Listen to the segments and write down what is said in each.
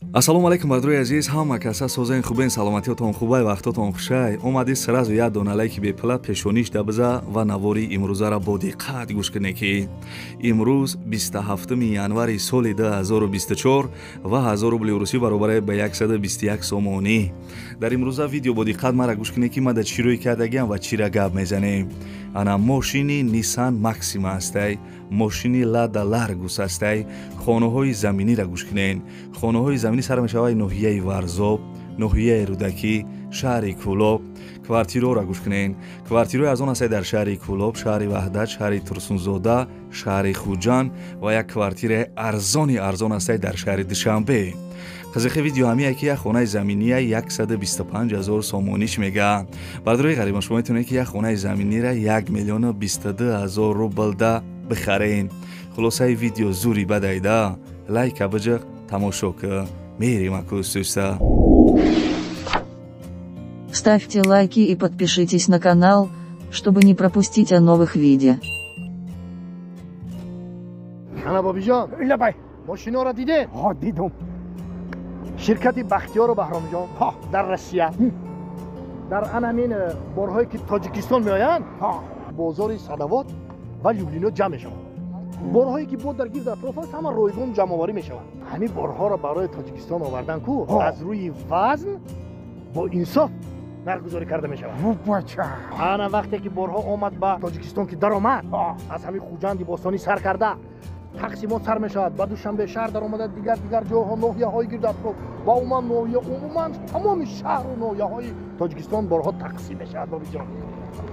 Ассалому алайкум бардорои азиз, ҳама каса созен хубен, саломатиётон хубай, вақтотон хушай. Омади сразу як дона лайки бепла пешониш дабза ва навори имрӯзаро бо диққат гӯш кунед, ки имрӯз 27 январи соли 2024 ва 1000 рубли русӣ баробаре ба 121 сомонӣ. Дар имрӯза видео бо диққат мара гӯш кунед, ки ма дар чӣ рӯй кардагиам ва чира гап мезанем. Ана мошини Nissan Maxima ҳастай, мошини Lada Largus ҳастай. Хонаҳои заминиро гӯш кунед. Хонаҳои заминӣ сар мешавад ноҳияи Варзоб, ноҳияи Рӯдакӣ, шаҳри Кӯлоб. Квартираҳоро гӯш кунед. Квартираҳои аз он ҳастай дар шаҳри Кӯлоб, шаҳри Ваҳдат, шаҳри Турсунзода, шаҳри Хуҷанд ва як квартираи арзони арзон ҳастай дар шаҳри Душанбе. Қызиқи видео ҳамие ки як хонаи заминия 125 000 сомониш мега. Бардорои ғарибон, шумо метавонед ки як хонаи заминира 1 миллиону 22 000 рублда бихарен. Хулосаи видео зури бадайда. Лайка биҷиқ, тамошо ки. Мерим акустуста. Ставьте лайки и подпишитесь на канал, чтобы не пропустить о новых видео. Ана бобиҷон, лабай, мошиноро дидед? Ҳа, дидум. Ширкати Бахтиёру Баҳромҷон дар Россия дар ан ҳамин борҳое ки Тоҷикистон меоянд, бозори Садавод ва Люблино ҷамъ мешаванд. Борҳое ки бо дар гирд атроф аст, ҳама ройгон ҷамъоварӣ мешаванд. Ҳамин борҳоро барои Тоҷикистон овардан ку аз рӯи вазн бо инсоф нархгузорӣ карда мешавад. Ана вақте ки борҳо омад ба Тоҷикистон, ки даромад, аз ҳамин Хуҷанди бостонӣ сар карда тақсимот сар мешавад, ба Душанбе шаҳр даромада, дигар дигар ҷойҳо, ноҳияҳои гирд атроф ва умуман ноҳия, умуман тамоми шаҳру ноҳияҳои Тоҷикистон борҳо тақсим мешавад. Бобиҷон,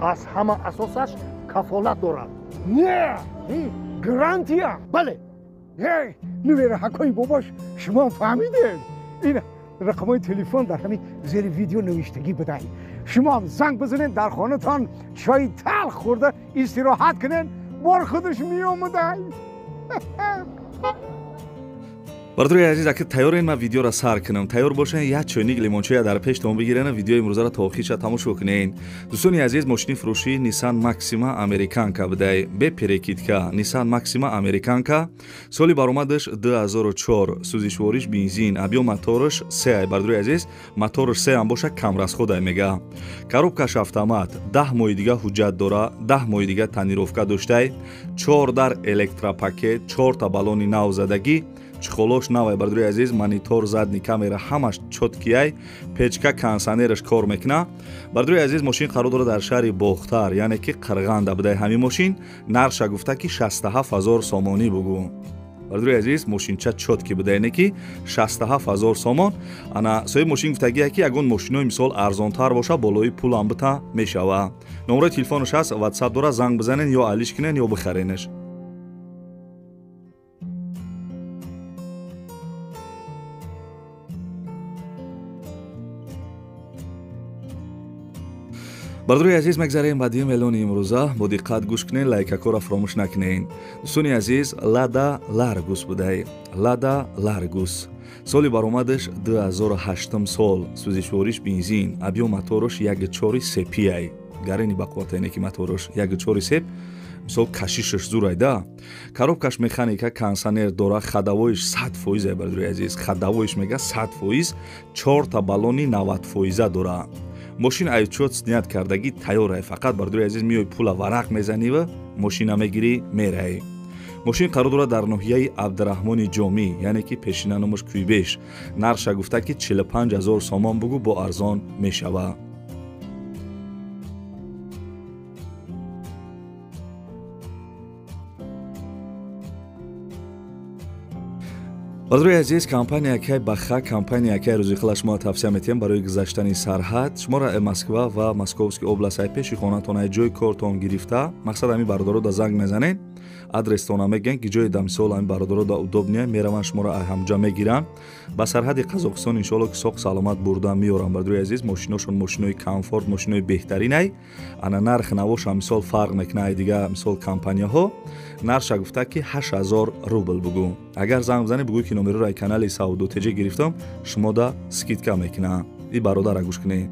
аз ҳама асосаш кафолат дорад. Не, гарантия. Бале. Нувераҳакои бобош, шумо фаҳмидед? Ин рақамҳои телефон дар ҳамин зери видео навиштагӣ будай. Шумо занг бизанед, дар хонатон чойи талх хӯрда истироҳат кунед, бор худаш меомадай. Бардорои азиз, аки тайёрен ман видеоро сар кунам. Тайёр бошен, як чойник лимончоя дар пештон бигирен, видеои имрӯзаро то охирша тамошо кунен. Дӯстони азиз, мошини фурӯшии Nissan Maxima американка будай, бе перекидка. Nissan Maxima американка, соли баромадаш 2004, сӯзишвориш бензин, объём мотораш 3. Бардорои азиз, мотораш 3 ҳам боша, камрасходай мега. Коробкаш автомат, 10 моҳи дига ҳуҷҷат дора, 10 моҳи дига тонировка доштай, 4 дар электропакет, 4 та баллони нав задагӣ, чхолош навай. Бардорои азиз, монитор, задний камера ҳамаш чоткияй, печка, кондиционераш кор мекуна. Бардорои азиз, мошин қарор дорад дар шаҳри Бохтар, яъне ки Қирғанда будай ҳамин мошин. Нархша гуфта ки 67 000 сомонӣ бугу. Бардорои азиз, мошинча чотки буда, яъне ки 67 000 сомон. Ана соҳиби мошин гуфтагия ки ягон мошинои мисол арзонтар боша, болои пулам бита мешава. Номерои телефонаш ҳаст, WhatsApp дора, занг бизанен, ё алиш кунен, ё бихаренаш. Бардорои азиз, мегзарем ба дуюм эълони имрӯза. Бо диққат гӯш кунед, лайкакҳоро фаромӯш накунед. Дӯстони азиз, Lada Largus будай. Lada Largus соли баромадаш 2008 сол, сӯзишвориш бензин, объём мотораш 1.4 сепиай. Гарини бақуввата, яъне ки мотораш 1.4 сеп, мисол кашишаш зурайда. Коробкаш механика, кондиционер дора, ходовоиш 100%, бардорои азиз, ходовоиш мега 100%, 4 та баллони 90% дора. Мошин айчот снят кардагӣ тайёрай, фақат бардорои азиз меои пула варақ мезанӣ ва мошина мегирӣ, мераӣ. Мошин қарор дорад дар ноҳияи Абдураҳмони Ҷомӣ, яъне ки пешина номаш Кӯйбеш. Нархша гуфта ки 45 000 сомон бугу, бо арзон мешава. Бардорои азиз, компания акай Баха, компания акай Рӯзиқила шумо тавсия метиҳем барои гузаштани сарҳад. Шуморо Москва ва Московский област ай пеши хонатон, ай ҷои кортон гирифта, мақсад ҳамин бародаро да занг мезанед, адрестона мегӯянд ки ҷои да мисол ҳамин бародаро да удобния, мераванд шуморо ҳамҷа мегиранд ба сарҳади Қазоқистон, иншоалло ки соқ саломат бурда меоранд. Бардорои азиз, мошиношон мошинои комфорт, мошинои беҳтаринай. Ана нарх навоша мисол фарқ мекунад ай дига мисол компанияҳо. Нархша гуфта ки 8000 рубл бугу. Агар занг бизанед, бугӯ ки номероро ай канали Савдо ТЖ гирифтам, шумо да скидка мекунад. И бародара гӯш кунед.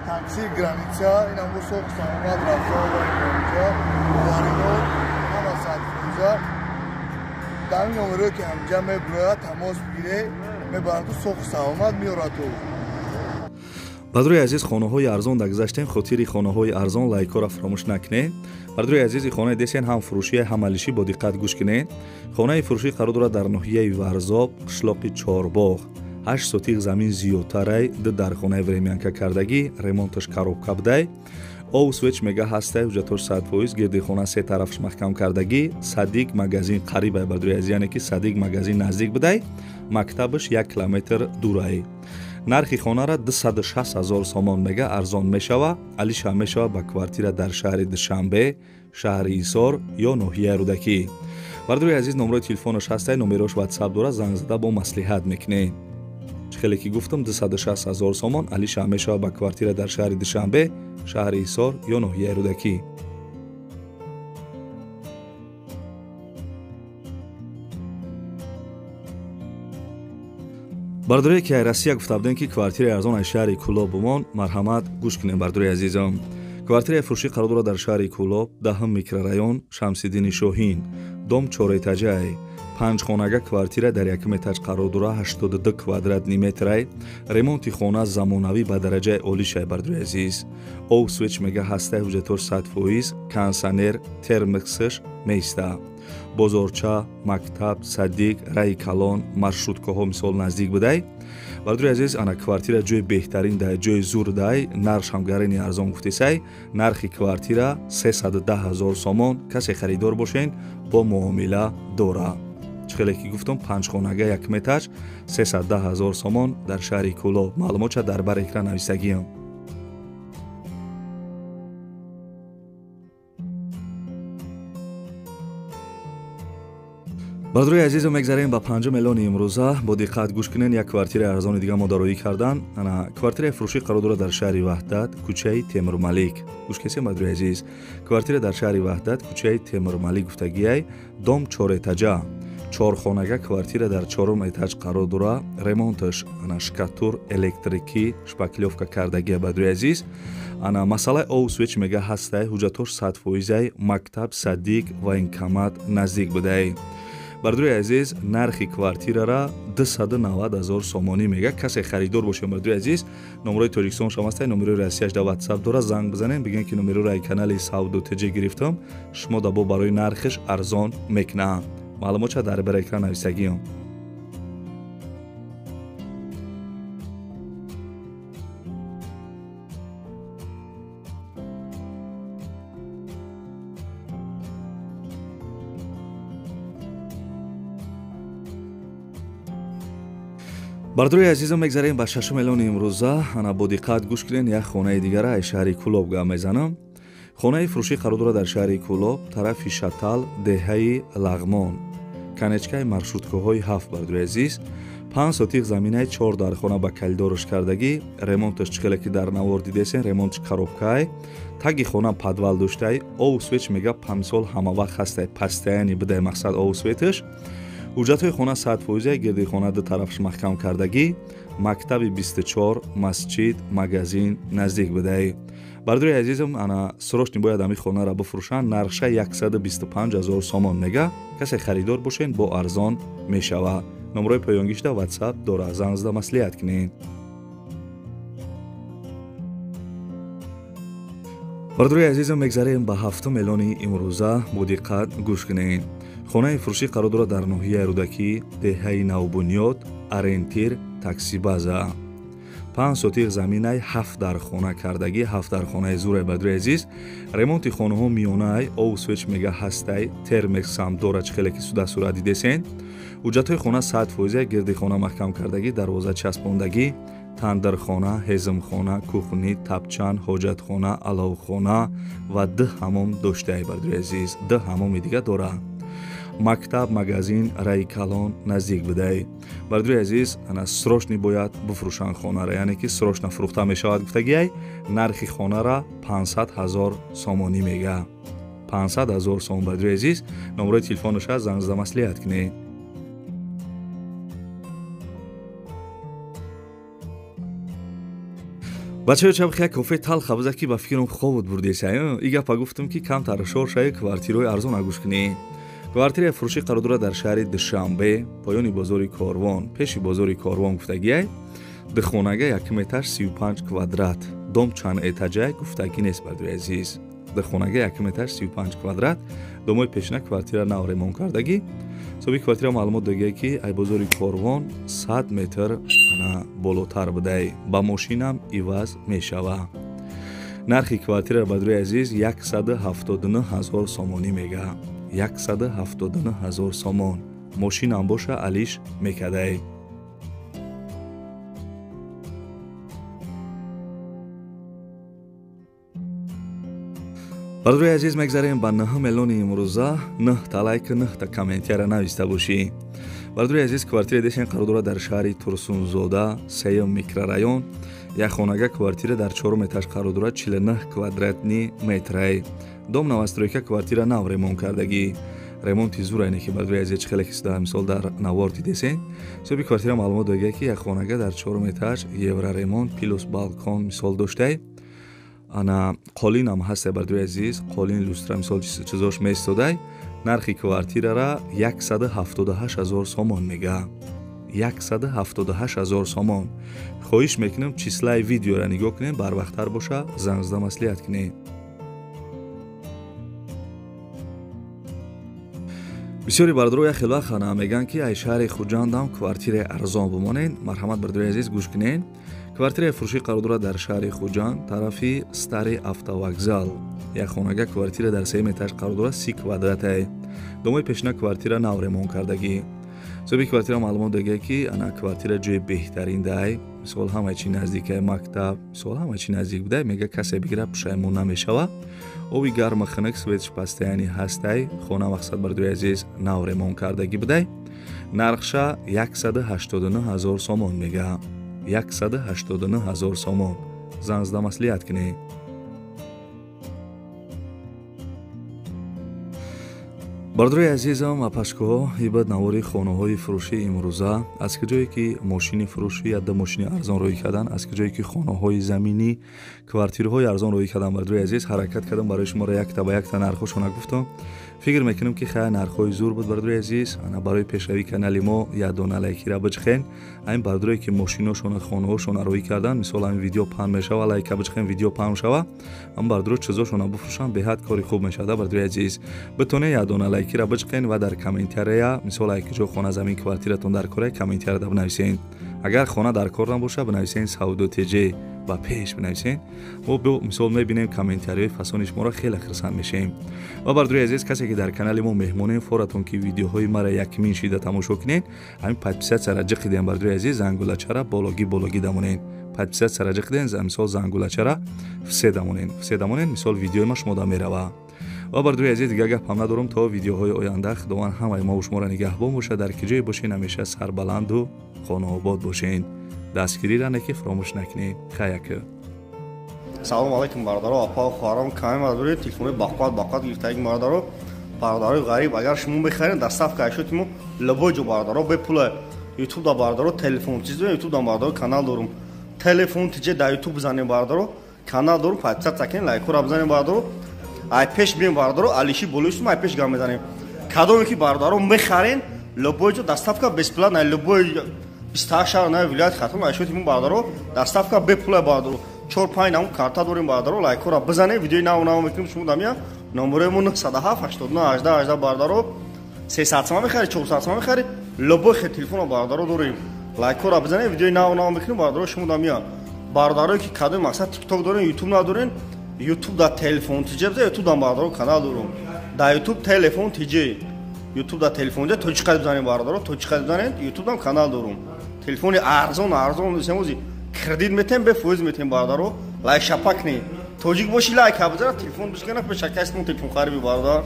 Такси граница, инам бо соқ саломат рафта оварем, ҳама 100%. Дар ин номерое ки ҳамҷа мебурояд, тамос бигире, мебарад ту соҳу саломат меорад ту. Бародарои азиз, хонаҳои арзон дагзаштем. Хотири хонаҳои арзон лайкҳоро фаромӯш накунед. Бародарои азиз, хонаи десен ҳам фурӯшия, ҳам алишӣ, бо диққат гӯш кунед. Хонаи фурӯшӣ қарор дорад дар ноҳияи Варзоб, қишлоқи Чорбоғ. 8 сотих замин зиёдтарай, ду дархонаи времянка кардагӣ, ремонташ коробка будай. Ов свеч мега ҳастай, ҳуҷҷатош 100%, гирди хона се тарафш маҳкам кардагӣ, садик магазин қарибай, бародарои азиз, яъне ки садик магазин наздик будай, мактабаш 1 километр дурай. Нархи хонара 260 ҳазор сомон мега, арзон мешава, алиша мешава ба квартира дар шаҳри Душанбе, шаҳри Ҳисор ё ноҳияи Рӯдакӣ. Бародарои азиз, номерои телефонаш ҳастай, номерош ватсап дора, занг зада бо маслиҳат мекунед. Хеле ки гуфтам, 260 ҳазор сомон, алиша мешава ба квартира дар шаҳри Душанбе, шаҳри Ҳисор ё ноҳияи Рӯдакӣ. Бародарое ки Россия гуфта будем ки квартираи арзон аз шаҳри Кӯлоб бумон, марҳамат гӯш кунем, бародарои азизам. Квартираи фурӯшӣ қарор дорад дар шаҳри Кӯлоб, 10 микрорайон, Шамсиддини Шоҳин, дом чорэтажай. 5 хонага квартира дар якум этаж қарор дорад, 82 квадратни метрай. Ремонти хона замонавӣ ба дараҷаи олӣ шай, бародарои азиз. Ов свеч мега ҳастай, ҳуҷҷатош 100%, кондиционер, термосш меиста. Бозорча, мактаб, садик, раи калон, маршруткаҳо мисол наздик будай. Бародарои азиз, ана квартира ҷои беҳтарин дай, ҷои зур дай, нархш ҳам гарини арзон гуфтесай. Нархи квартира 310 ҳазор сомон, касе харидор бошен бо муомила дора. Хеле ки гуфтам, 5 хонага як метаж 310 ҳазор сомон дар шаҳри Кӯлоб. Маълумотша дар бар экран нависагиам. Бародарои азизо, мегзарем ба 5 миллиони имрӯза. Бо диққат гӯш кунед, як квартираи арзони дига мо дароӣ кардан. Ана квартираи фурӯшӣ қарор дорад дар шаҳри Ваҳдат, кӯчаи Темурмалик. Гӯш кесем, бародарои азиз. Квартира дар шаҳри Ваҳдат, кӯчаи Темурмалик гуфтагиай, дом чорэтажа. 4 хонага квартира дар 4-ум этаж қарор дора, ремонташ ана штукатур, электрикӣ, шпаклёвка кардагия, бародарои азиз. Ана масъалаи ов свеч мега ҳастай, ҳуҷҷатош 100%, мактаб, садик, военкомат наздик будай. Бародарои азиз, нархи квартирара 290 ҳазор сомонӣ мега. Касе харидор бошем, бародарои азиз, номерои Тоҷикистон шам ҳастай, номерои Россияш дар ватсап дора, занг бизанем, бигӯем ки номероро ай канали Савдо ТЖ гирифтам, шумо дабо барои нархиш арзон мекунам. Маълумотша дар бар экран нависагиам. Бародарои азизам, мегзарем ба 6 миллиони имрӯза. Ана бо диққат гӯш кунед, як хонаи дигара аз шаҳри Кӯлоб гап мезанам. Хонаи фурӯшӣ қарор дорад дар шаҳри Кӯлоб, тарафи Шатал, деҳаи Лағмон, конечкаи маршруткаҳои 7. Бародарои азиз, 5 сотих заминаи, 4 дархона ба калидорш кардагӣ, ремонташ чӣ хеле ки дар навор дидесен, ремонтш коробкай, таги хона подвал доштай, ов свеч мега памсол ҳама вақт ҳастай, постоянный бидай, мақсад ов светаш. Ҳуҷҷатҳои хона 100%, гирди хона ду тарафш маҳкам кардагӣ, мактаби 24, масҷид, магазин наздик будай. Бародарои азизам, ана срочно бояд ҳамин хонаро бифурӯшанд. Нархша 125 ҳазор сомон мега. Касе харидор бошен, бо арзон мешава. Номерои поёнгишта ватсап дора, занг зада маслиҳат кунед. Бародарои азизам, мегзарем ба 7 миллиони имрӯза. Бо диққат гӯш кунед. Хонаи фурӯшӣ қарор дорад дар ноҳияи Рӯдакӣ, деҳаи Навбунёд, ориентир таксибаза. 5 сотих заминай, 7 дархона кардагӣ, 7 дархонаи зурай, бародарои азиз. Ремонти хонаҳо миёнаай, ов свеч мега ҳастай, термексам дора, чӣ хеле ки суда сурат дидесен. Ҳуҷҷатҳои хона 100%, гирди хона маҳкам кардагӣ, дарвоза часпондагӣ, тандирхона, ҳезмхона, кухни, тапчан, ҳоҷатхона, аловхона ва ду ҳамом доштаи, бародарои азиз, ду ҳамоми дига дора. Мактаб, магазин, раи калон наздик будай. Бародарои азиз, ана срочно бояд бифурӯшанд хонара, яъне ки срочно фурӯхта мешавад гуфтагиай. Нархи хонара 500 ҳазор сомонӣ мега, 500 ҳазор сомон. Бародарои азиз, номерои телефонаш ҳаст, занг зада маслиҳат кунед. Бачаё, чаб як кофе талха буза ки ба фикрам хобут бурдесай. И гапа гуфтам ки камтар шор шаи, квартираҳои арзон агӯш кунӣ. Квартираи фурӯшӣ қарор дорад дар шаҳри Душанбе, поёни бозори Корвон, пеши бозори Корвон гуфтагиай. Духонага якум этаж 35 квадрат. Дом чанд этажай гуфтагӣ нест, бардори азиз. Духонага якум этаж 35 квадрат. Домои пешина квартира нав ремонт кардагӣ. Соҳиби квартира маълумот додагиай, ки ай бозори Корвон 100 метр болотар будай. Ба мошинам иваз мешава. Нархи квартира, бардори азиз, 179 ҳазор сомонӣ мега. 179 ҳазор сомон. Мошинам боша алиш мекадай. Бардори азиз, мегзарем ба 9 миллиони имрӯза. 9 та лайк, 9 та комментияра нависта бошӣ. Бардори азиз, квартира дешен қарор дорад дар шаҳри Турсунзода, сеюм микрорайон. Як хонага квартира дар чорум этаж қарор дорад, 49 квадратни метрай. Дом новостройка, квартира нав ремонт кардагӣ. Ремонти зур айне ки, бардори азиз, хеле ки мисол дар навор дидесен. Соҳиби квартира маълумот додагиай, ки як хонага дар чорум этаж, евроремонт плюс балкон мисол доштай. Ана қолинам ҳасте, бардори азиз, қолин, люстра, мисол чизош меистодай. Нархи квартирара 178 ҳазор сомон мега. 178 ҳазор сомон. Хоҳиш мекунем, числаи видеора нигоҳ кунем, барвақттар боша занг зада маслиҳат кунем. Бисёри бардоро як хел вақт мегӯянд, ки ай шаҳри Хуҷандам квартираи арзон бимонед. Марҳамат, бардори азиз, гӯш кунед. Квартираи фурӯшӣ қарор дорад дар шаҳри Хуҷанд, тарафи старый автовокзал. Як хонага квартира дар сеюм этаж қарор дорад, 30 квадратай. Домои пешина квартира нав ремонт кардагӣ. Соҳиби квартира маълумот додагиай, ки ана квартира ҷои беҳтарин дай, мисол ҳамаи чи наздикай мактаб, мисол ҳамаи чи наздик будай. Мега, касе бигира, пушаймон намешава. Оби гарма, хунук, светш постоянный ҳастай. Хона, мақсад, бардори азиз, нав ремонт кардагӣ будай. Нархша 189 ҳазор сомон мега. 189 ҳазор сомон. Занг зада маслиҳат кунед. Бардори азизам, апашкоҳо, ибад навори хонаҳои фурӯшии имрӯза. Аз куҷое ки мошини фурӯшӣ, ядда мошини арзон рӯй кардан, аз куҷое ки хонаҳои заминӣ, квартираҳои арзон рӯй кардан, бардори азиз, ҳаракат кардам барои шуморо якта ба якта нархҳошона гуфтам. Фикр мекунем, ки хая нархҳои зур буд, бардори азиз. Ана барои пешравии канали мо як дона лайкира биҷхен. Ҳамин бардорое ки мошиношона, хонаҳошона рӯй кардан, мисол ҳамин видео паҳн мешава, лайка биҷхен, видео паҳн шава, ҳам бардоро чизошона бифурӯшанд, беҳад кори хуб мешавад, бардори азиз. Битоне як дона лайкира биҷхен ва дар комментария, мисол ай куҷо хона, замин, квартиратон дар кора, комментарияда бинависен. Агар хона дар кор набоша, бинависен савдо теҷ ба пеш бинависен. Мо мисол мебинем комментариҳои фасони шуморо, хеле хурсанд мешавем. Ва бардори азиз, касе ки дар канали мо меҳмонем, форатон ки видеоҳои мара якмин шида тамошо кунед, ҳамин подписатсияра ҷиқидем, бардори азиз, зангулачара бологӣ бологӣ дамонед. Подписатсияра ҷиқидем, мисол зангулачара все дамонед, все дамонед, мисол видеои ма шумо да мерава. Ва бардори азиз, дигар гапам надорам. То видеоҳои оянда Худованд ҳамаи мову шуморо нигаҳбон бошад. Дар ки ҷое бошед, ҳамеша сарбаланду хонаобод бошед. Дастгириро не ки фаромӯш накунед. Хаяка. Салом алайкум, бародаро, апа, хоҳарон. Каме бародари телефони бақват бақват гирифтаги, бародаро, бародарои ғариб, агар шумо мехаред, доставка айшоти мо любой ҷо, бародаро, бепула. Ютуб да, бародаро, телефон чиз, ютуб да, бародаро, канал дорум, телефон тиҷе да ютуб бизанем, бародаро, канал дорум, подписаться кунед, лайкҳоро бизанем, бародаро. Ай пеш бием, бародаро, алиши болои ай пеш гам мезанем. Кадоме ки, бародаро, мехарен, любой ҷо доставка бесплатно, любой 28 шаҳр на вилоят Хатлон айшоти мо, бародаро, доставка бепула, бародаро. Чор панҷ намуд карта дорем, бародаро, лайкҳоро бизанем, видеои нав нав мекунем. Шумо дамия номерои мо 907 89 18 18, бародаро. 300 сомон мехари, 400 сомон мехари, любой хел телефона, бародаро, дорем. Лайкҳоро бизанем, видеои нав нав мекунем, бародаро. Шумо дамия бародарое ки кадоми мақсад тикток дорем, ютуб надорем, ютуб да телефон тиҷе биза, ютуб дам, бародаро, канал дорум, да ютуб телефон тиҷе, ютуб да телефон тиҷе точка бизанем, бародаро, точка бизанем, ютуб дам канал дорум. Телефони арзон арзон семози кредит метем, бефоиз метем, бародаро. Лайк шапак не тоҷик боши, лайк бизара, телефон бишкана, пешакасмон телефон хариби, бародар.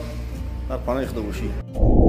Дар паноҳи Худо бошӣ.